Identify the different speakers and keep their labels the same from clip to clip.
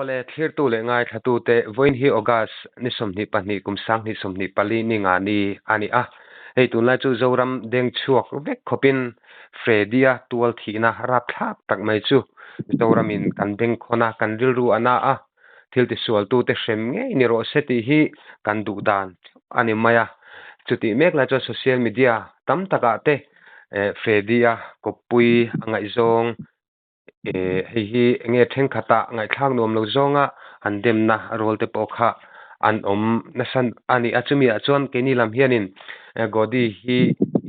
Speaker 1: Awle, thlirtu leh ngaithlatute, vawiin hi August ni 22 kum 2024 ni nga ni a ni a. Hei tunlai chu Zoram deng chhuak vek khawpin Freddy-a tual thihna rapthlak tak mai chu Zoramin kan bengkhawn a, kan rilru a na a, thil tisualtute hrem ngei ni rawh se tih hi kan duh dan theuh a ni mai a. Chutih mek lai chuan social media tam takah te Freddy-a kawppui a ngaihzawng Hei hi enge thenkhatah ngaihthlak nuam lo zawnga an demna rual te pawh kha an awm nasa a ni a. Chumi ah chuan keini lam hianin Godi hi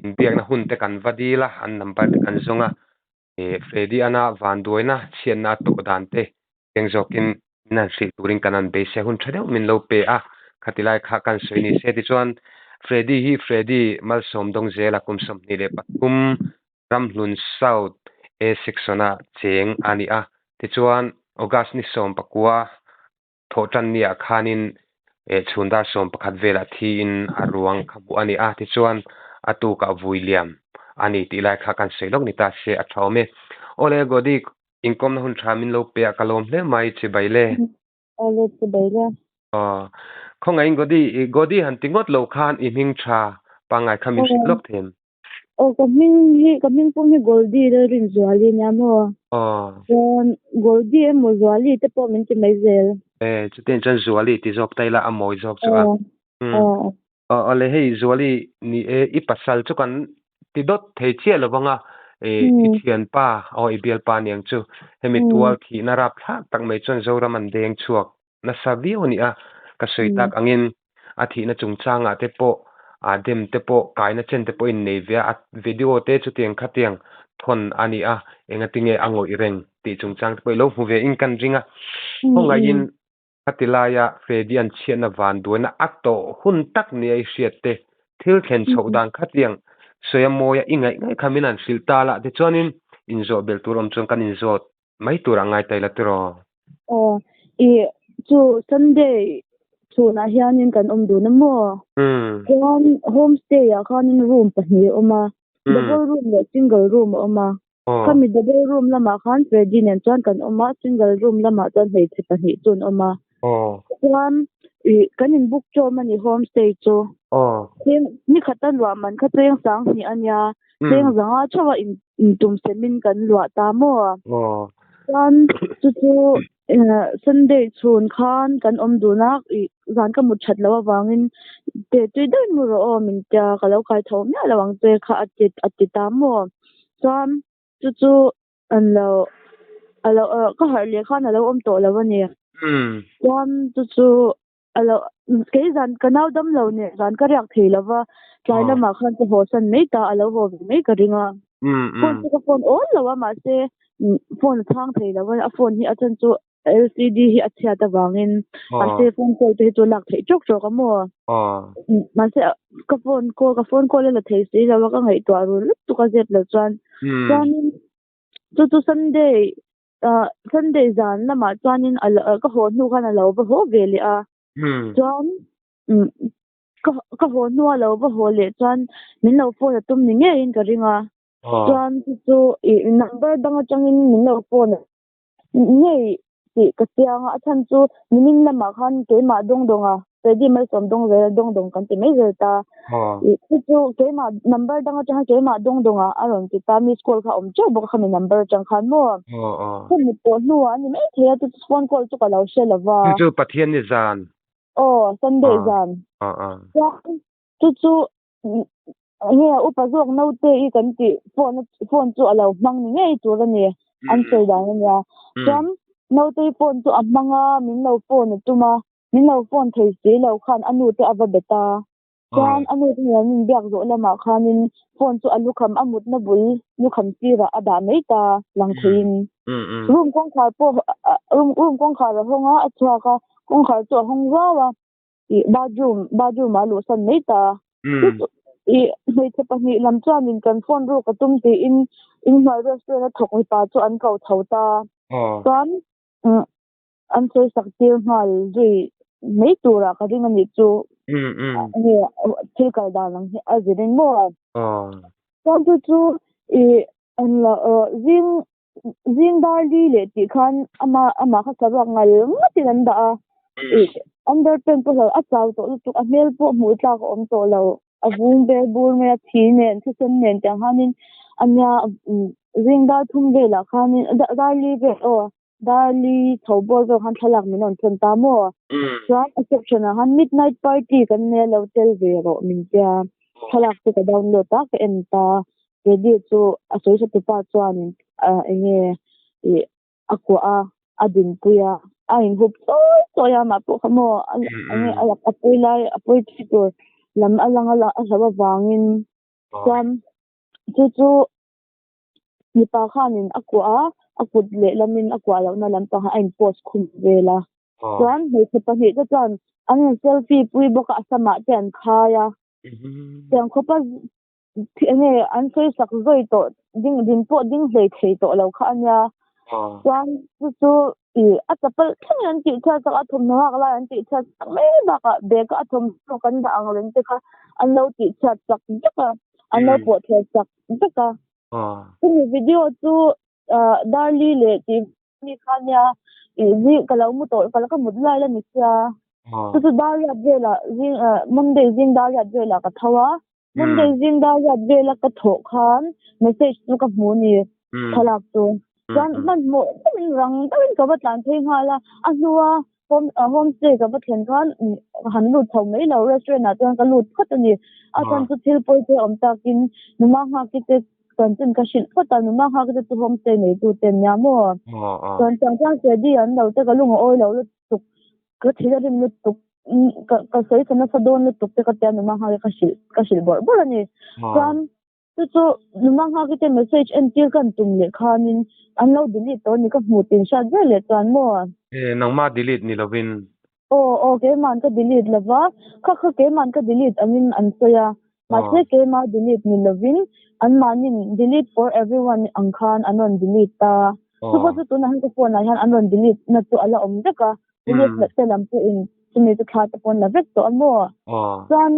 Speaker 1: inbiakna hun te kan va dil a, an number te kan zawng a. Freddy ana vanduaina chhiatna a tawh dan te eng zawkin min han hrilh turin kan han beisei hun tha deuh min lo pe a, khati lai kha kan sawi ni se. Tichuan Freddy hi Freddy Malsawm Dawngzela kum 23 Ramhlun South A Section-a cheng a ni a. Tichuan, August ni 19 thawhtan niah khanin chhun dar 11 velah thiin a ruang kha hmuh a ni a. Tichuan, a tukah vui liam a ni tih lai kha kan sawi lawk ni ta se a tha awm e. Awle, Godi, inkawmna hun tha min lo pe a, ka lawm hle mai, chibai le.
Speaker 2: Awle, chibai le.
Speaker 1: Aw, khawngaihin Godi, Godi han ti ngawt lo khan i hming tha pangngai kha min hrilh lawk them.
Speaker 2: Aw ka hming hi ka hming pum hi Goldie Lalrinzuali nia maw?
Speaker 1: Aw.
Speaker 2: Chuan Goldie emaw Zuali te pawh min ti mai zel.
Speaker 1: E chutiang chuan Zuali ti zawk ta ila a mawi zawk chu a.
Speaker 2: Aw.
Speaker 1: Umm.
Speaker 2: Aw.
Speaker 1: Aw awle hei Zuali ni e i pasal chu kan ti dawt thei chiah lo vang a e i thianpa aw i bialpa niang chu hemi tual thihna rapthlak tak mai chuan Zoram an deng chhuak nasa viau a ni a, ka sawi tak angin a thihna chungchangah te pawh ah dem te pawh kaina chen te pawh in nei ve a, a video te chutiang khatiang thawn a ni a, engatinge a ngawih reng tih chungchang te pawh i lo hmu ve in kan ring a, khawngaihin khati laia Freddy an chhiatna vanduaina a tawh hun tak nia i hriat te thil thlen chhoh dan khatiang sawi a mawia i ngaih ngaih kha min han hrilh ta lah tichuanin inzawh belh tur awm chuan kan inzawt mai tur a ngai ta ila tiraw?
Speaker 2: Aw, i chu Sunday chhunah hianin kan awm dun a maw? Chuan homestay ah khanin room pahnih a awm a, double room leh single room a awm a. Khami double room lamah khan Freddy nen chuan kan awm a, single room lamah chuan hmeichhe pahnih chu an awm a. Chuan i kan in book chawm a ni homestay chu. Nikhat a luah man kha cheng 2000 a nia, cheng 500 theuh a in intum semin kan luah ta maw? Chuan chu chu Sunday chhun khan kan awm dun a, ih zan ka mut that loh avangin teh tui deuhin mu rawh aw min tia ka lo kai tho miah lo ang che kha a ti a ti ta maw? Chuan chu chu an lo a lo ka harh leh khan a lo awm tawh lo a ni. Chuan chu chu A lo, kei zan ka nau dam lo nen zan ka riak thei lo va, tlai lamah khan ka haw san mai ta, a lo haw ve mai ka ring a. Phone chu ka phone awl lo a, mahse phone a chhang thei lo a, a phone hi a chan chu LCD hi a chhiat avangin mahse phone call te hi chu lak theih tawk tawk a maw. Mahse ka phone call ka phone call a la thei si lo a, ka ngaihtuah ru lutuk a zep lo chuan. Chuanin chu chu Sunday Ah Sunday zan lamah chuanin a lo ka haw hnu khan a lo va haw ve leh a. Chuan umm ka ka haw hnu a lo va haw leh chuan min lo phone a tum ni ngeiin ka ring a. Chuan chu chu ih number dang atangin min lo phone a ngei tih ka chiang a, a chhan chu nimin lamah khan keimah dawng dawng a. Freddy Malsawm dawng zel dawng dawng kan ti mai zel ta. Ih chu chu keimah number dang atanga keimah dawng dawng ah a rawn ti ta miss call kha a awm teuh bawk a khami number atang khan maw. Ka mit pawh hnuah a ni mai thei a chu phone call chu ka lo hre lo va.
Speaker 1: Chu chu Pathian ni zan.
Speaker 2: Aw Sunday zan. Chuan chu chu nge upa zawk naute i kan tih phone phone chu a lo hmang ni ngei tur a ni an sawi dan a nia. Chuan naute i phone chu a hmang a min lo phone a tum a. Min lo phone thei si lo khan a nu te a va bet a. Chuan a nu te nen min biak zawh lamah khanin phone chu a lukham a mutna bul lukham sirah a dah mai ta lang theiin. Room kawngkhar pawh room room kawngkhar a hawng a, a chhuak a, kawngkhar chu a hawng ruau a. Ih bathroom bathroom ah a luhsan mai ta. Ih hmeichhe pahnih lam chuanin kan phone ruk a tum tiin inhnuai restaurant a thawk mipa chu an ko tho ta. Chuan An sawi sak tir nghal zui mai turah ka ring a nih chu. Nge thil kal dan ang hi a zir in maw? Chuan chu chu i an la zing. Zing dar li leh tih khan ama amah kha saruak ngal ngatin an dah a. Ih underpant pawh hlo a chau tawh lutuk a hmel pawh hmuh tlak a awm tawh lo. A vung ber bur mai a thi nen thisen nen tiang khanin ania zing dar thum velah khanin dar li vel aw dar li chho bawr vel khan thlalak min rawn thawn ta maw? Chuan a caption ah khan midnight party kan nei a lo tel ve rawh min tia thlalak chu ka download a ka en ta Freddy chu a sawi hre tupa chuanin eng nge ih a kuah a a dinpui a a inhup chawi chawi a mah pawh kha maw eng nge a pawi lai a pawi thi tur lam a lang a a hlauh avangin chuan chu chu mipa khanin a kuah a a kut lehlamin a kuah lohna lampang a in post khum vel a chuan hmeichhe pahnih te chuan an in selfie pui bawk a a samah te an khai a tiang khawpa enge an sawi sak zawi tawh ding din pawh ding hlei thei tawh lo kha ania chuan chu chu ih a chapal thlengin an tih chhiat sak a thawmhnaw hak lai an tih chhiat sak mai bakah bag a thawmhnaw kan dah ang reng te kha an lo tih chhiat sak vek a an lo pawh thler sak vek a chumi video chu ah Darli leh tih mi kha nia ih zing ka lo mu tawh ka ka mut lai la ni sia chu chu Darriat velah zing ah Monday zing Darriat velah ka tho a Monday zing Darriat vela ka thawh khan message chu ka hmu ni thlalak chu chuan hmanhmawh deuhin rang deuhin ka va tlan phei nghal a a hnua home homestay ka va thlen khan ka han lut chho mai lo restaurant ah chuan ka lut phawt a ni a chhan chu thil pawi te awm takin numa nghak te chanchin ka hrilh phawt a numa nghak te chu homestay neitu te an nia maw chuan chang chuan Freddy an lo te ka lung a awi lo lutuk ka thil a rim lutuk ka ka sawi sa nasa dawn lutuk te ka tia numa nghak ka hrilh ka hrilh bawrh bawrh a ni chuan Chu chu numa nghak te message entir kan tum leh khanin an lo delete tawh a ni ka hmu tin hriat ber leh chuan maw?
Speaker 1: E, nangmah delete ni lovin.
Speaker 2: Aw, aw, keima'n ka delete lova, kha kha keima'n ka delete angin an sawi a, mahse keimah delete ni lovin anmahnin delete for everyone ang khan an rawn delete ta. Chu pawh chu tunah hian ka phone ah hian an rawn delete na chu a la awm vek a, police te lam pawhin chumi chu thla te pawh an la vek tawh a maw? Chuan.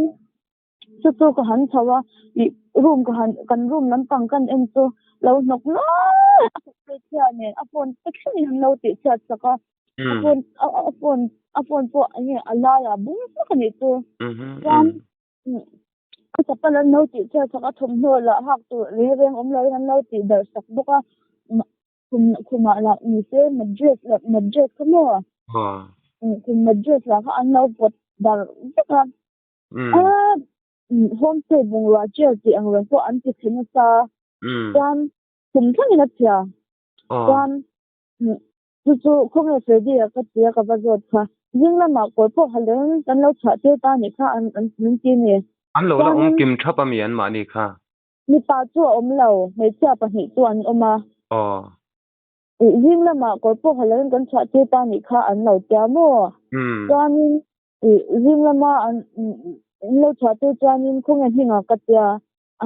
Speaker 2: Chu chu ka han chho a, ih room ka han kan room lampang kan en chu lo hnawk nual a hmeichhia nen a phone te thlengin an lo tih chhiat sak a, a phone a phone a phone pawh eng nge a laiah bung vek a nih chu chuan a chapal an lo tih chhiat sak a thawmhnaw lah hak tur reng reng awm loin an lo tih darh sak bawk a khum khumah lah ni se mattress lah mattress kha maw khum mattress lah kha an lo pawt darh vek a. Homestay bungrua chair tih ang reng pawh an ti chhe nasa. Chuan khum thlengin a chhia. Chuan chu chu khawnge Freddy a ka tia ka va zawt kha. Zing lamah kawr pawh ha leng kan lo chhuah tir ta nih kha an min ti ni.
Speaker 1: An lo la awm kim thap a mi an mahni kha?
Speaker 2: Mipa chu a awm lo, hmeichhia pahnih chu an awm a. Zing lamah kawr pawh ha leng kan chhuah tir ta nih kha an lo tia maw? Chuanin Ih, zing lama an in lo chhuah tir chuanin khawnge hminga ka tia,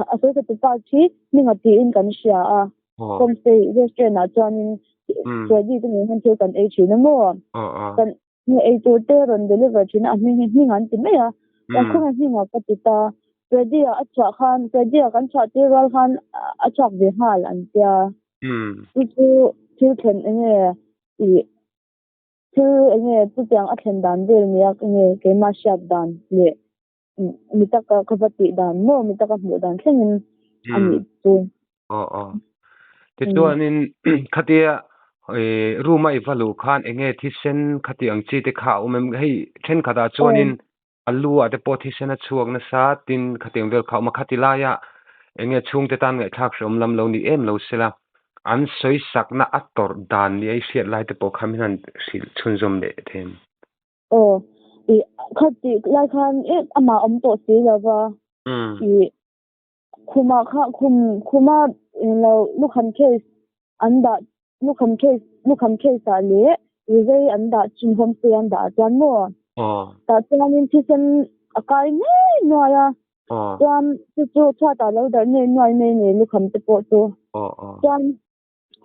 Speaker 2: a sawi sa tupa khi hminga tiin kan hria a, homestay restaurant ah chuanin Freddy te nen hian thil kan ei thin a maw? Kan ei tur te rawn deliver thin a, a hming hi hminga an ti mai a, chuan khawnge hminga ka ti ta, Freddy a a chhuah khan, Freddy a kan chhuah tir rual khan a chhuak ve nghal an tia, chu chu thil thlen enge ih. Thil eng nge chutiang a thlen dan vel nia ka nge keimah hriat dan leh mi taka ka va tih dan maw mi taka hmuh dan thlengin a nih chu.
Speaker 1: Aw aw. Tichuanin khatia room a i va luh khan eng nge thisen khati ang chi te kha a awm em? Hei thenkhatah chuanin a lu ah te pawh thisen a chhuak nasa tin khatiang vel kha a awm a, khati laia eng nge chhungte tan ngaihthlak hrehawm lam lo ni em lo sela, an sawi sakna a tawrh dan ni a i hriat lai te pawh kha min han hrilh chhunzawm leh them.
Speaker 2: Aw, ih khati lai khan em amah awm tawh si lo va, ih khumah kha khum khuma englo lukham case an dah lukham case lukham case ah leh rizai an dah chin homestay an dah ah chuan maw tah chuanin thisen a kai ngei nuai a chuan chu chu chhuatah lo darh ngei nuai mai nei lukham te pawh chu chuan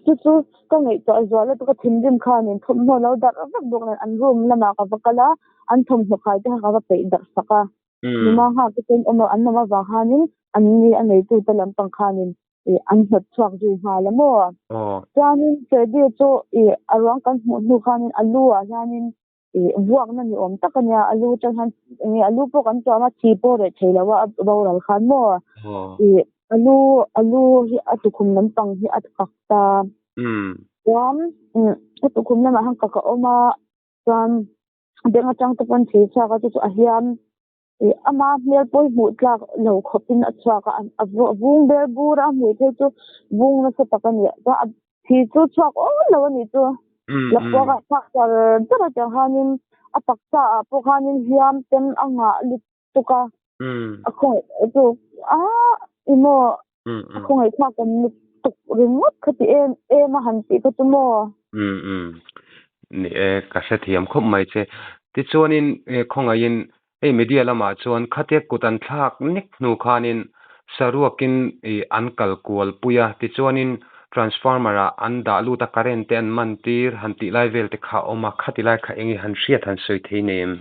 Speaker 2: chu chu ka ngaihtuah zual a ka thinrim khanin thawmhnaw lo darh vek bawk nen an room lamah ka va kal a an thawmhnaw khai te kha ka va peih darh sak a numa nghak te chuan awm an awm avang khanin an ni a neitute lampang khanin. I an hnawt chhuak zui nghal a maw? Chuanin Freddy chu i a ruang kan hmuh hnu khanin a lu ah hianin i vuakna ni awm tak a nia, a lu atang hian enge a lu pawh kan tuam a, thi pawh reh thei lo a a boral khan maw? I a lu a lu hi a tukhum lampang hi a kak ta. Chuan a tukhum lamah hian kak a awm a, chuan beng atang te pawn thi chhuak a chu chu a hliam Ih ama hmel pawi hmuh tlak lo khawpin a chhuak a, a vung ber bur a, a hmuh phei chu vung nasa tak a ni. Chuan a thi chu chhuak awl lo a nih chu. Lapua kha a chhuak char char a tiang khanin a taksa ah pawh khanin hliam ten a ngah lutuk a, a khawngaih chu a i maw a khawngaih thlak awm lutuk ringawt kha ti em em a han tih kha chu maw.
Speaker 1: Ni e, ka hrethiam khawp mai che. Tichuanin khawngaihin hei media lamah chuan khatia kut an thlak nek hnu khanin saruakin an kal kual pui a, tichuanin transformer ah an dah lut a, current te an man tir han tih lai vel te kha a awm a, khati lai kha eng i han hriat han sawi thei nei em?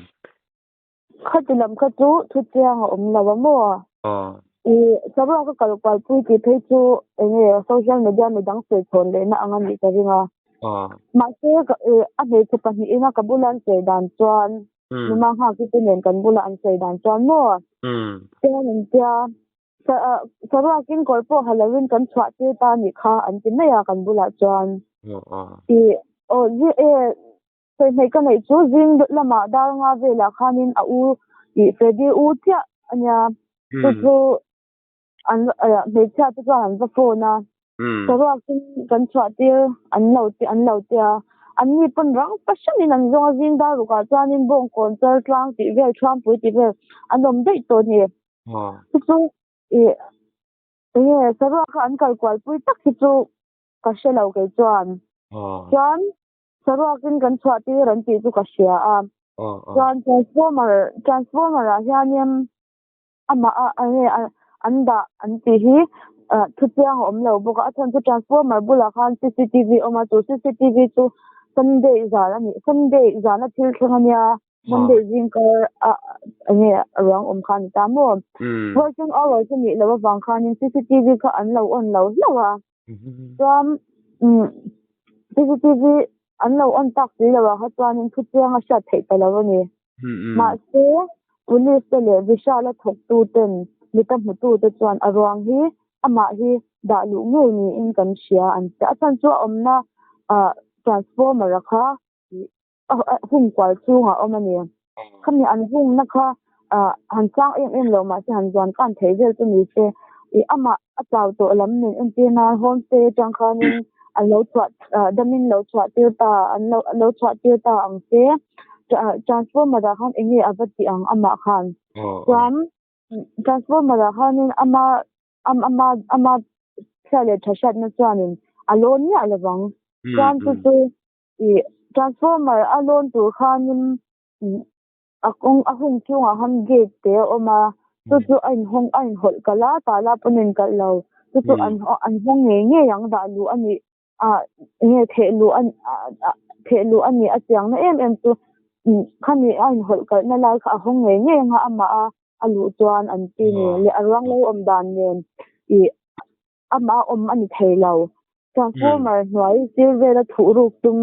Speaker 2: Khati lam kha chu thu chiang a awm lo a maw? I saruak a kal kual pui tih phei chu enge social media midang sawi chhawn lehna ang a nih ka ring a. Mahse a hmeichhe pahnihin a ka bula an sawi dan chuan numa nghakite te nen kan bula an sawi dan chuan maw? Chuan an tia saruakin kawr pawh ha lovin kan chhuah tir ta a nih kha an ti mai a kan bulah chuan. I aw Sawi ka neih chu zing lamah dar nga velah khanin a u ih Freddy u chiah a nia. Chu chu an hmeichhia te chuan an va phone a. Saruak chu kan chhuah tir an lo ti an lo tia. An ni pawn rang fahranin an zawng a zing dar rukah chuanin bawngkawn char tlang tih vel thuampui tih vel an awm daih tawh a ni. Chu chu ih enge saruak kha an kal kualpui tak hi chu ka hre lo kei chuan. Chuan Saruakin kan chhuah tir an tih chu ka hria a. Chuan transformer transformer ah hianin amah a enge an dah an tih hi thu chiang a awm lo bawk a. A chhan chu transformer bulah khan cctv a awm a, chu cctv chu Sunday zan a nih Sunday zana thil thleng a nia, Monday zing kar a enge ruang awm kha a ni ta maw. Working hours a nih loh avang khanin cctv kha an lo on lo hlauh a. Chuan cctv an lo on tak si lo ah kha chuanin thu chiang a hriat theih ta lo a ni. Mahse, police te leh Vishal-a thawktu ten mita hmutu te chuan a ruang hi amah hi dah luh ngei niin kan hria an ti. A chhan chu a awmna transformer-a kha hung kual chhungah a awm a ni. Khami an hungna kha han chang em em lo mahse han zuan kan thei vel chu ni se ih amah a chau tawh lam nen entir nan homestay atang khanin an lo chhuah damin lo chhuah tir ta an lo lo chhuah tir ta ang se transformer ah khan eng nge a va tih ang amah khan chuan transformer ah khanin ama ama ama chhia leh tha hriatna chuanin a lawn miah lovang chuan chu chu Ih transformer a lawn tur khanin a kawng a hung chungah khan gate te a awm a chu chu a inhawng a inhawlh kalh a tah lah pawn a inkalh lo chu chu an an hawng ngei ngei ang dah luh a nih ah enge theh luh a theh luh a nih a chiang na em em chu khami a inhawlh kalh na lai kha a hawng ngei ngei ang a amah a a luh chuan an ti ni leh a ruang lo awm dan nen ih Amah a awm a ni thei lo. Transformer hnuai sir vela thuh ruk tum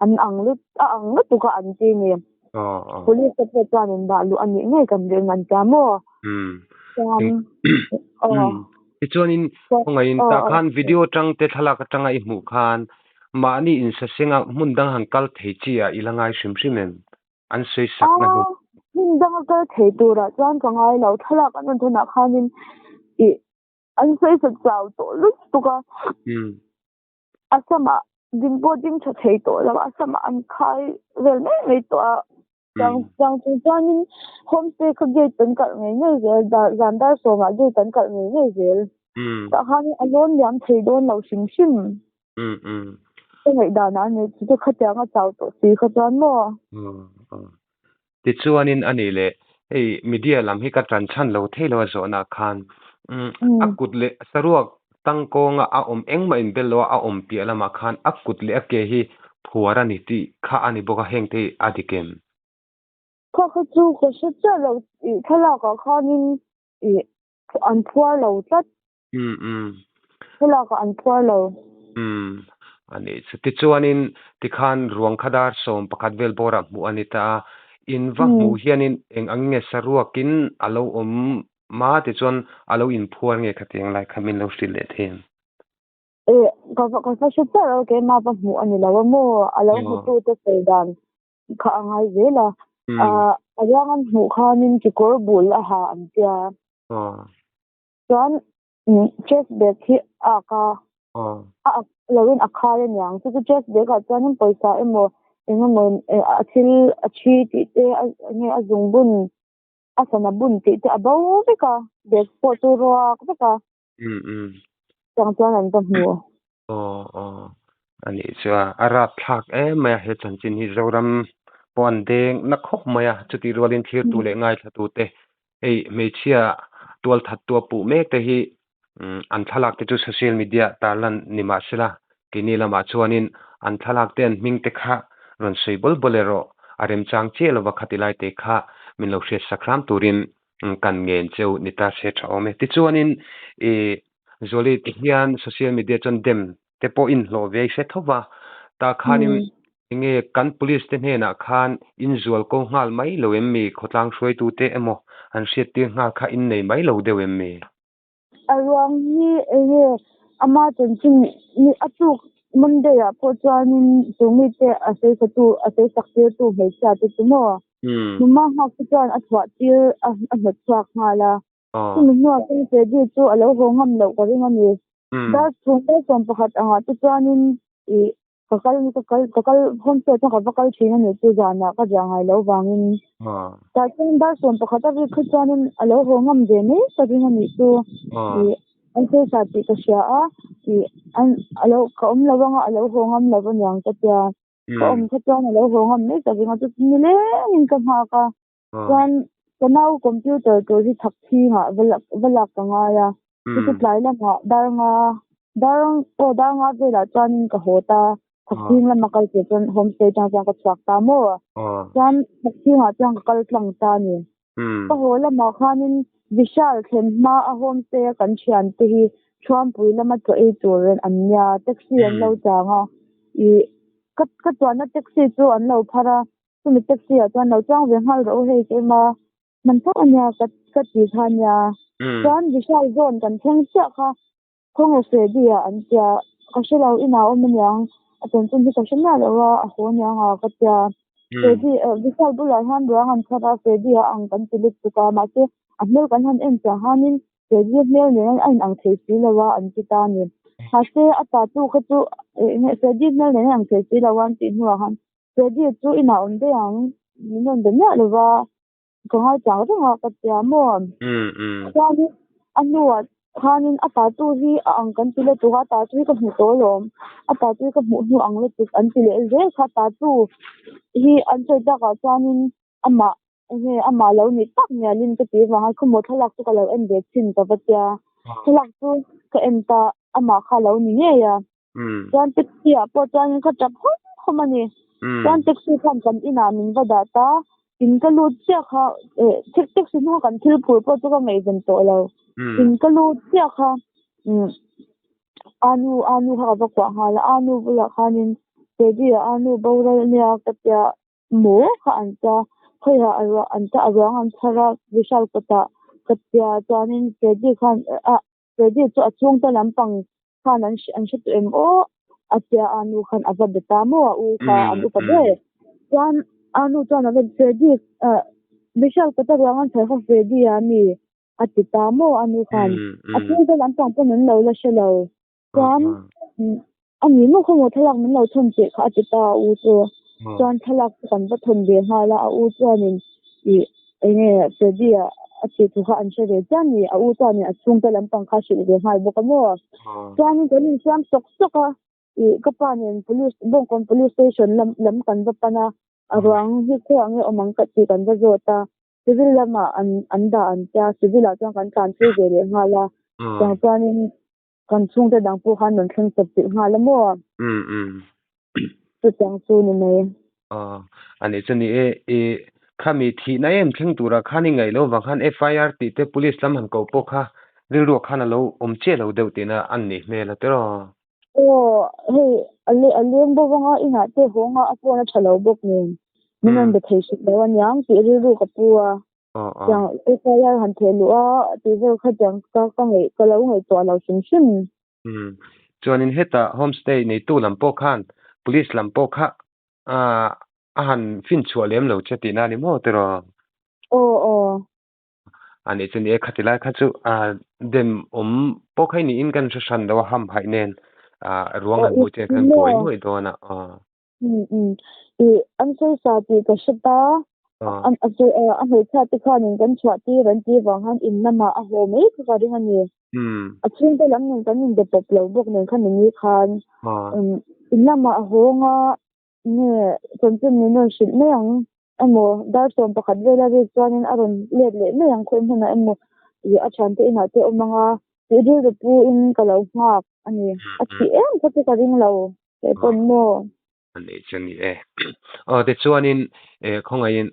Speaker 2: an ang lut a ang lutuk a an ti ni. Police te pawh chuan in dah luh a nih ngei kan ring an tia maw? Chuan
Speaker 1: aw. Tichuanin khawngaihin tah khan video atang te thlalak atanga i hmuh khan mahni insasenga hmun dang han kal thei chi ah i la ngai hrim hrim em? An sawi sak na hnu.
Speaker 2: Hmun danga kal thei turah chuan ka ngai lo. Thlalak an rawn thawnah khanin ih An sawi sa chau tawh lutuk a. A samah ding pawh ding tha thei tawh lo a, a samah an khai vel mai mai tawh a. Chang chang chung chuanin homestay kha gate an kalh ngei ngei zel, zan dar sawmah gate an kalh ngei ngei zel. Tah khanin a lawn liam thei dawn lo hrim hrim. Ka ngaihdanah a ni chu chu khatiang a chau tawh si kha chuan maw?
Speaker 1: Tichuanin a nih leh hei media lam hi ka tan chhan lo thei lo a zawhna khan a kut leh saruak tangkawnga a awm engmah inbel lo a a awm piah lamah khan a kut leh a ke hi phuar a ni tih kha a ni bawk a heng te hi a dik em?
Speaker 2: Kha kha chu ka hre chiah lo ih thlalakah khanin ih an phuar lo tlat. Thlalak ah an phuar lo.
Speaker 1: Umm a nih chu. Tichuanin tikhan ruang kha dar 11 vel bawrah hmuh a ni ta a, in va hmuh hianin eng ang nge saruakin a lo awm ma tichuan a lo inphuar nge khatiang lai kha min lo hrilh leh thei em?
Speaker 2: Eh, ka va ka va hre chiah lo keimah va hmuh a ni lo a maw? A lo hmutute sawi dan kha a ngai zel a. Ah, a ruang an hmuh khanin kekawr bul a ha an tia. Chuan chest bag hi a ak a, a ak loin a khai a niang. Chu chu chest bag ah chuanin pawisa emaw eng emaw a thil a thi tih te enge a zungbun a sana bun tih te a bo vek a, bag pawh chu ruak vek a. Chang chuan an va hmu.
Speaker 1: Aw aw a nih chu a, a rapthlak em mai a he chanchin hi Zoram pawh an deng na khawp mai a, chutih rualin thlirtu leh ngaithlatu te hei hmeichhia tualthat tua puh mek te hi an thlalak te chu social media tarlan ni mahsela keini lamah chuanin an thlalak te an hming te kha rawn sawi bawl bawl erawh a remchang chiah lova khati lai te kha min lo hriat sak hram turin kan ngen cheu ni ta se tha awm e. Tichuanin ih Zuali ti hian social media chuan dem te pawh inhlawh ve hre tho va, tah khanin enge kan police te hnenah khan inzual ko nghal mai lo em mi, khawtlang hruaitu te emaw an hriattir nghal kha in nei mai lo deuh em mi?
Speaker 2: A ruang hi enge ama chanchin ni a tuk Monday ah pawh chuanin chu mite a sawisatu a sawisak tirtu hmeichhia te chu maw numa nghak te chuan a chhuah tir a hnawt chhuak nghal a. Chumi hnuah chuan Freddy chu a lo haw ngam loh ka ring a ni. Dar chhung dar 11 angah te chuanin ih ka kal ka kal ka kal homestay chuan ka va kal thin a ni chu zanah ka ziah ngai loh vangin. Tah chuan dar 11 a rik kha chuanin a lo haw ngam ve mai ka ring a nih chu. Ih an sawi tih ka hria a, ih an a lo ka awm lo anga a lo haw ngam lo aniang ka tia. Ka awm kha chuan a lo haw ngam mai ka ring a, chu nilengin ka nghak a. Chuan ka nau computer tur hi chhak chhingah va lak va lak ka ngai a, chu chu tlai lamah dar nga dar aw dar nga velah chuanin ka haw ta, chhak chhing lama kal tur chuan homestay atang chuan ka chhuak ta maw? Chuan chhak chhingah chuan ka kal tlang ta a ni. Ka haw lamah khanin Vishal thlen hma a homestay a kan thiante hi Thuampui lama chaw ei tur an nia, taxi an lo chang a, ih ka ka chuanna taxi chu an lo phar a, Chumi taxi ah chuan lo chuang ve nghal rawh u hei keima hman tho ania ka ka ti kha ania. Chuan Vishal zone kan thleng chiah kha khawnge Freddy ah an tia ka hre lo inah a awm aniang a chanchin hi ka hre miah lo a a haw aniang a ka tia. Freddy Vishal bulah hian ruang an chhar a Freddy a ang kan ti lutuk a mahse a hmel kan han en chiah khanin Freddy hmel nen a inang thei si lo a an ti ta a ni. Mahse a ta tu kha chu Freddy hmel nen a inang thei si lo a an tih hnuah khan Freddy chu inah awm daih ang, min rawn be miah lo va, ka ngaichang reng a ka tia maw? Chuanin a hnuah khanin a tatu hi a ang kan ti lutuk a, a tatu hi ka hmu tawh alawm, a tatu hi ka hmuh hnu ang lutuk an ti leh zel kha, tatu hi an sawi takah chuanin amah enge amah lo ni tak mialin ka ti vang a, khawmaw thlalak chu ka lo en ve thin ka va tia, thlalak chu ka en ta amah kha lo ni ngei a. Chuan taxi ah pawh chuanin ka tap hawm hawm a ni. Chuan taxi khan kan inah min va dah ta, in ka lut chiah kha eh taxi hnunga kan thil phur pawh chu ka ngaihven tawh lo. In ka lut chiah kha umm anu anu kha ka va kuah nghal a, anu bulah khanin Freddy ah anu boral ania ka tia Maw kha an ta, khawiha a ruah an ta a ruang an chhar a, Vishal kawtah ka tia chuanin Freddy khan ah Freddy chu a chhungte lampang khan an an hre tawh em aw a tia a nu khan a va be ta maw a u kha an upa ber chuan a nu chuan a va Freddy ah Vishal kawta ruang an chhar kha Freddy a mi a ti ta maw a nu khan a chhungte lampang pawn an lo la hre lo chuan a ni maw khaw maw thlalak min lo thawn teh kha a ti ta a u chu chuan thlalak chu kan va thawn ve nghal a a u chuanin ih enge Freddy a a tih thu kha an hre ve chiah a ni a u chuanin a chhungte lampang kha a hrilh ve nghal bawk a maw chuanin kan insiam sawk sawk a ih ka pa nen police Bawngkawn police station lam lam kan va pan a a ruang hi khawiah nge awm ang ka tih kan va zawt a civil lamah an an dah an tia civil ah chuan kan tlan phei ve leh nghal a chutiang chuanin Kan chhungte dang pawh khan rawn thleng chawp chilh nghal a maw?
Speaker 1: Umm umm.
Speaker 2: Chutiang chu ni mai.
Speaker 1: Aw, a nih chu ni e, i khami thihna em thleng turah khan i ngaih loh vang khan FIR tih te police lam han ko pawh kha Rilruah khan a lo awm chiah lo deuh tihna an nih hmel a tiraw?
Speaker 2: Aw, hei a le a leng bawk anga inah te haw nga a phone a tha lo bawk nen min rawn be thei hrilh lo aniang tih rilru ka pu a. Tiang FIR han theh luh a tih vel kha tiang ka ka ngaih ka lo ngaihtuah lo hrim hrim.
Speaker 1: Chuanin hetah homestay neitu lam pawh khan police lam pawh kha a han finchhuah lem lo che tihna a ni maw tiraw?
Speaker 2: Aw aw.
Speaker 1: A nih chu ni e, khati lai kha chu dem awm pawh kha i niin kan hre hran lo a, hamhaih nen ruang han hmuh chian khan buai nuaih dawn a.
Speaker 2: I an sawi sa tih ka hre ta, a hmeichhia te khanin kan chhuah tir an tih vang khan in lamah a haw mai kha ka ring a ni. A chhungte lam nen kan inbe pawp lo bawk nen kha ni khan in lamah a haw anga nge chanchin min rawn hrilh mai ang. Emaw dar 11 vela rik chuanin a rawn let leh mai ang khawi hmunah emaw ih a thiante inah te awm anga tih rilru pu in ka lo nghak a ni. A thih em kha chu ka ring lo kei pawn maw?
Speaker 1: A nih chu ni e. Aw tichuanin eh khawngaihin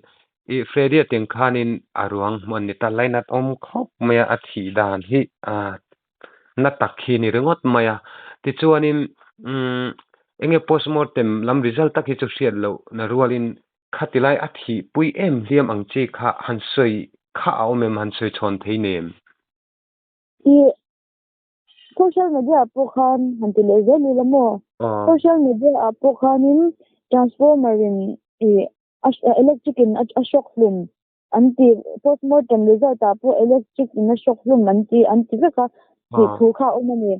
Speaker 1: ih Freddy-a teng khanin a ruang hmuh an ni ta lainat awm khawp mai a, a thih dan hi ah na tak hi ni ringawt mai a. Tichuanin umm enge postmortem lam result tak hi chu hriat loh na rualin khati lai a thih pui em hliam ang chi kha han sawi kha a awm em han sawi chhawn thei nem?
Speaker 2: Ih social media ah pawh khan han ti leh zel ila maw? Social media ah pawh khanin transformer in ih electric in a shock hlum An ti, postmortem result ah pawh electric in a shock hlum an ti an ti vek a, tih thu kha a awm a ni.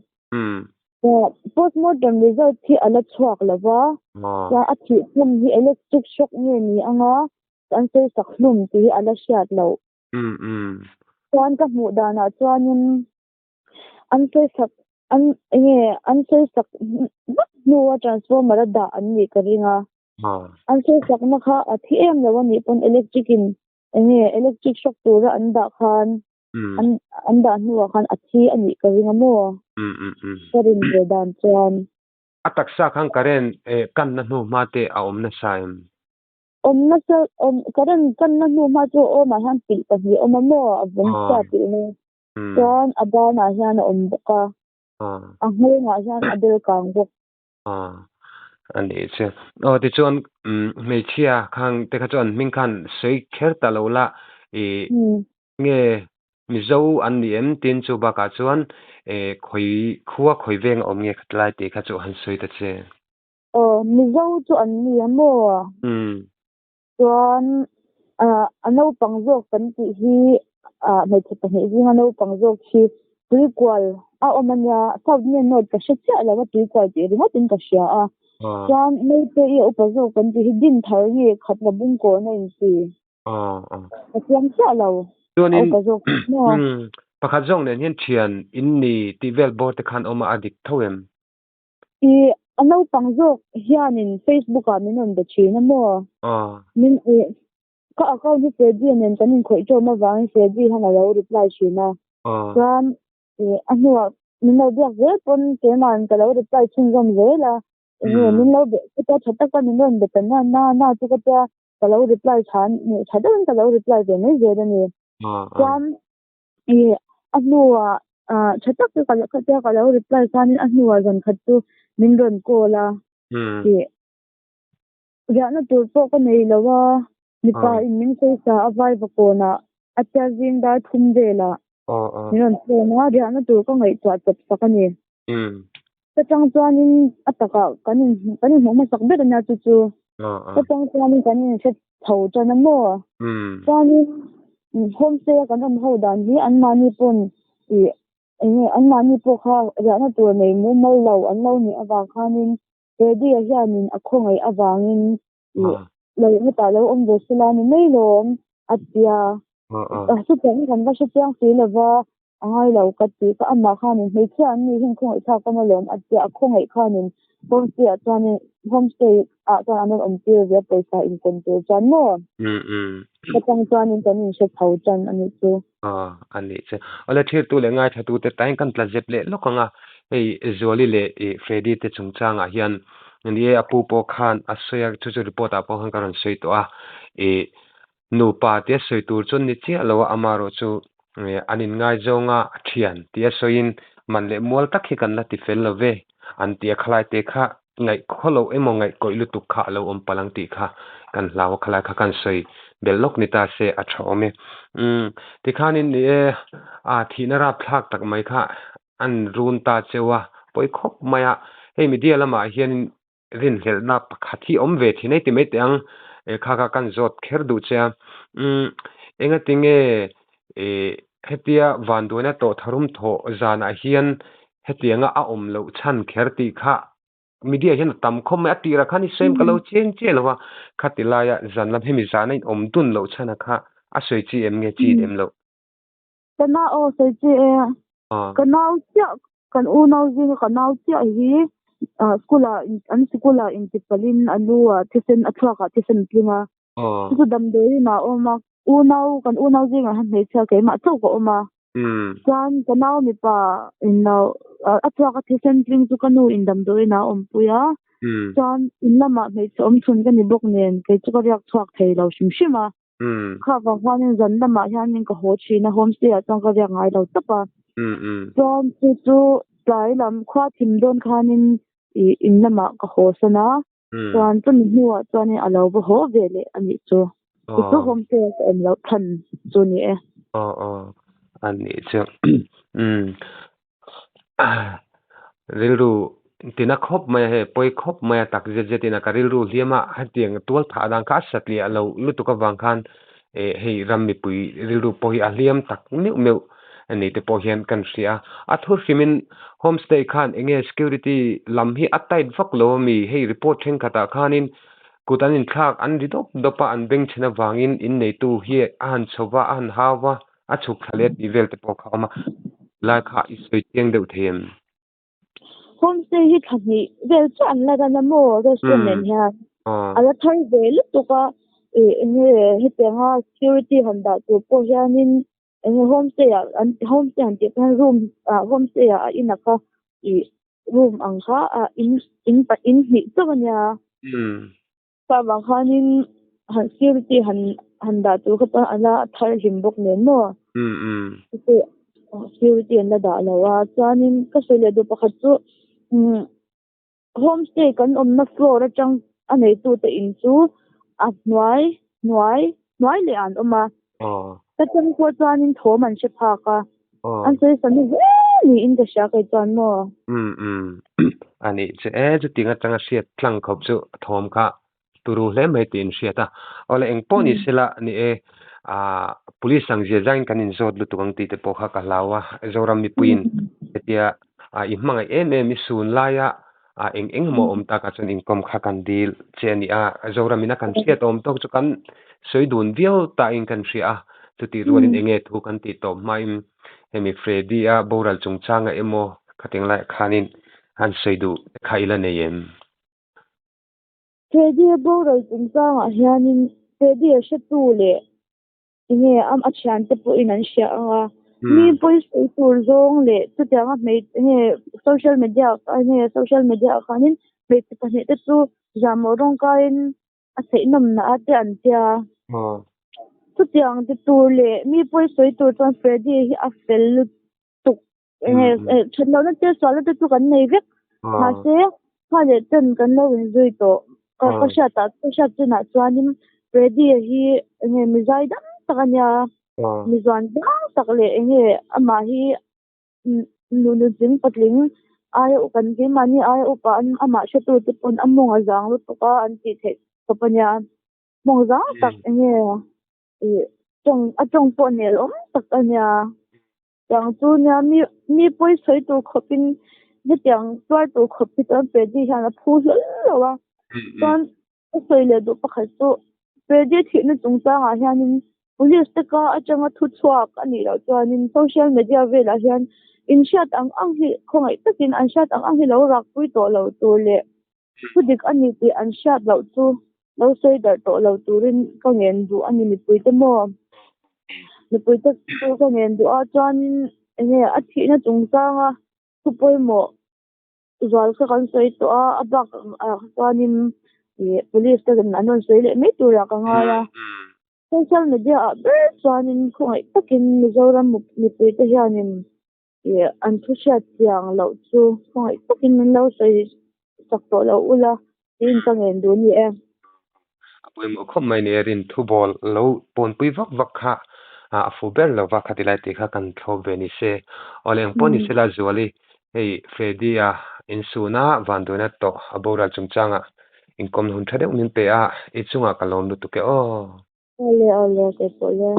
Speaker 2: Postmortem result hi a la chhuak lo va, chuan a thih hlum hi electric shock nge ni anga an sawi sak hlum tih hi a la hriat loh. Chuan ka hmuh danah chuanin an sawi sak an enge an sawi sak vak hnua transformer a dah an nih ka ring a. An sawisakna kha a thi em lo a nih pawn electric in enge electric shock tura an dah khan an an dah hnuah khan a thi a nih ka ring a maw? Ka rin ve dan chuan.
Speaker 1: A taksa khan current kanna hnu hma te a awm nasa em?
Speaker 2: Awm nasa awm current kanna hnu hma chu a awmah hian pilh pahnih a awm a maw? A vawm chhia pilhna chuan a banah hian a awm bawk a, a nghawngah hian a bel kang bawk.
Speaker 1: A nih chu. Aw tichuan hmeichhia khang te kha chuan hming khan sawi kher ta lo la i nge Mizo an ni em tin chu bakah chuan khawi khua khawi veng a awm nge khat lai tih kha chu han sawi ta che.
Speaker 2: Aw Mizo chu an ni a maw? Chuan a naupang zawk kan tih hi hmeichhe pahnih zinga naupang zawk hi tuikual a awm a nia, South nge North ka hre chiah lo a, tuikual tih ringawt in ka hria a. Chuan naute i a upa zawk kan tih hi Dinthar nge Khatla Bungkawn a inti. Ka chiang chiah lo a upa zawk maw.
Speaker 1: Pakhat zawk nen hian thian in ni tih vel bawr te khan awm a, a dik tho em?
Speaker 2: I a naupang zawk hianin Facebook ah min rawn be thin a maw? Min i ka account hi Freddy nen kan inkhawih ṭawm avangin Freddy hian a lo reply thin a. Chuan i a hnuah min lo biak zel pawn keima'n ka lo reply chhunzawm zel a. Enge min lo be chuta ṭha taka min rawn be ta na na na chu ka tia ka lo reply ṭha ṭha deuhin ka lo reply ve mai zel a ni. Chuan I a hnuah tha tak chu ka khatia ka lo reply khanin a hnuah zan khat chu min rawn call a. I riahna tur pawh ka nei lo a, mipa in min sawi sa a vaiva kawnah a tia zing dar thum velah min rawn phone a, riahna tur ka ngaihtuah chawp sak a ni. Ka chang chuanin a takah kan in kan inhmuh hmasak ber ania chu chu. Ka chang chuanin kan inhre chho tan a maw? Chuanin homestay a kan awm ho dan hi anmahni pawn ih eng nge anmahni pawh kha riahna tur nei mumal lo an lo nih avang khanin Freddy-a hianin a khawngaih avangin ih lo hetah lo awm ve sela ni mai lawm a tia. Chutiang hi kan va hre chiang si lova a ngai lo ka ti ka amah khanin hmeichhia an nih hin khawngaih thlak awm alawm a tia a khawngaih khanin homestay ah chuanin homestay ah chuan an rawn awm tir ve a pawisa inkawn tur chuan maw ka chang chuanin kan inhre chho tan a nih chu.
Speaker 1: Aw a nih chu. Awle thirtu leh ngaithla te tain kan tla zep leh lawk ang a, hei Zuali leh ih Freddy te chungchangah hian ni e a pu pawh khan a sawi a chu chu report ah pawh khan ka rawn sawi tawh a ih nupa tia sawi tur chuan ni chiah lo a amaherawhchu. An inngaizawng a, a thian tia sawiin man leh mual tak hi kan la ti fel lo ve an ti a, khalai te kha ngaih khaw loh emaw ngaih kawih lutuk kha a lo awm palh ang tih kha kan hlau a, khalai kha kan sawi belh lawk ni ta se a tha awm e. Umm tikhanin ni e, a thihna rapthlak tak mai kha an run ta cheu a, pawi khawp mai a, hei media lamah hianin rinhlelhna pakhat hi awm ve thin ei ti mai teh ang, eh kha kha kan zawt kher duh che a, umm engatinge eh hetia vanduaina tawh tharum thawh zanah hian hetianga a awm loh chhan kher tih kha media hian a tam khawp mai a tirah khan i sawi em ka lo chiang chiah lo a, khati laia zan lam hemi zana in awm dun loh chhan a kha a sawi chi em nge chi lem loh.
Speaker 2: Ka nau aw sawi chi e, ka nau chiah kan unau zinga ka nau chiah hi school ah an sikul ah intipalhin a lu ah thisen a thluak ah thisen a tling a, chu chu damdawiin ah a awm a, unau kan unau zingah hian hmeichhia keimah chauh ka awm a, chuan ka nau mipa in lo a thluak a thisen tling chu ka nu in damdawiin ah a awmpui a, chuan in lamah hmeichhe awm chhun ka ni bawk nen kei chu ka riak chhuak thei lo hrim hrim a. Kha vang khanin zan lamah hianin ka haw thin a, homestay ah chuan ka riak ngai lo tawp a. Chuan chu chu tlai lam khua thim dawn khanin ih in lamah ka haw san a, chuan chumi hnuah chuanin a lo va haw ve leh a nih chu. Chu chu homestay ah ka awm loh chhan chu ni e.
Speaker 1: Aw aw a nih chu. Rilru tina khawp mai a hei pawi khawp mai a tak zet zet in a ka rilru hliam a hetiang tual thah dan kha a satliah lo lutuk avang khan eh hei ram mipui rilru pawh hi a hliam tak meuh meuh a ni te pawh hian kan hria a a thu hrim in homestay khan eng nge security lam hi a tight vak lo a mi hei report thenkhat ah khan in kut an inthlak an ri dawp dawp a an bengchhen avangin inneitu hi a han chho va a han hau va. A chhuk thla leh tih vel te pawh kha a awm a, lai kha i sawi chiang deuh thei em?
Speaker 2: Homestay hi thla hnih vel chiah an la ran a maw restaurant nen hian a la thar ve lutuk a, ih enge hetianga security han dah tur pawh hianin enge homestay ah an homestay han tih khan room ah homestay ah a in a kha ih room ang kha ah in in in hnih chauh a nia. Pa vang khanin han security han han dah tur kha chuan a la thar hlim bawk nen maw? Chu security an la dah lo a, chuanin ka sawi leh duh pakhat chu umm homestay kan awmna floor atang a neitute in chu a hnuai hnuai hnuai leh ah an awm a, ka chang pawh chuanin thawm an hre phak a, an sawi sa na hle niin ka hria kei chuan maw?
Speaker 1: Umm a nih chu e, chutiang atanga hriat tlang khawp chu thawm kha turu hle mai tih in hriat a, awle eng pawh ni sela ni e, ah police ang zia zangin kan inzawt lutuk ang tih te pawh kha ka hlau a, Zoram mipuiin hetia i hmangaih em em i sun laia a eng eng emaw awm takah chuan inkawm kha kan dil che a ni a, Zoramin a kan hriat awm tawk chu kan sawi dun viau tahin kan hria a, chutih rualin eng nge thu kan tih tawp hmain hemi Freddy-a boral chungchanga emaw khatiang laiah khanin an sawi duh te kha i la nei em?
Speaker 2: Freddy-a boral chungchangah hianin Freddy-a hretu leh Enge a a thiante pawhin an hria ang a, mi pawi sawi tur zawng leh chutianga hmei enge social media enge social media ah khanin hmeichhe pahnih te chu zahmawh rawng kaiin a theih nawmna a te an tia. Chutiang ti tur leh mi pawi sawi tur chuan Freddy hi a fel lutuk enge that lohna te sualna te chu kan nei vek mahse kha leh ten kan lo inzui tawh ka ka hriat ah ka hriat chinah chuanin Freddy a hi enge mi zai dam tak a nia mi zuan zang tak leh enge amah hi nu nutling patling aia u kan keimahni aia upa amah hretu te pawn a mawng a zang lutuk a an tih theih khawp a nia mawng zang tak enge ih tawng a tawng pawh nel awm tak a nia. Tiang chu nia mi mi pawi sawi tur khawpin hetiang tuar tur khawp hi chuan Freddy hian a phu hlawl lo a. Chuan ka sawi leh duh pakhat chu Freddy thihna chungchangah hianin police te ka atanga thu chhuak a nih loh chuanin social media velah hian inhriat ang ang hi khawngaih takin an hriat ang ang hi lo rakpui tawh lo tur leh thu dik a ni tih an hriat loh chu lo sawi darh tawh lo turin ka ngen duh a ni mipuite maw? Mipuite chu ka ngen duh a, chuanin enge a thihna chungchanga thu pawimawh zual kha kan sawi tawh a, a bak ah chuanin ih police te an rawn sawi leh mai turah ka ngai a. Social media ah ber chuanin khawngaih takin Mizoram mipuite hianin ih an thu hriat chiang loh chu khawngaih takin min lo sawi sak tawh lo ula tiin ka ngen duh a ni e.
Speaker 1: A pawimawh khawp mai ni e, rin thu bawl lo pawnpui vak vak kha a fu ber lo va, khati lai tih kha kan thlawp ve ni se. Awle eng pawh ni sela Zuali, hei Freddy-a insuna vanduaina tawh a boral chungchangah inkawmna hun tha deuh min pe a, i chungah ka lawm lutuk e aw.
Speaker 2: Awle awle keipawh le.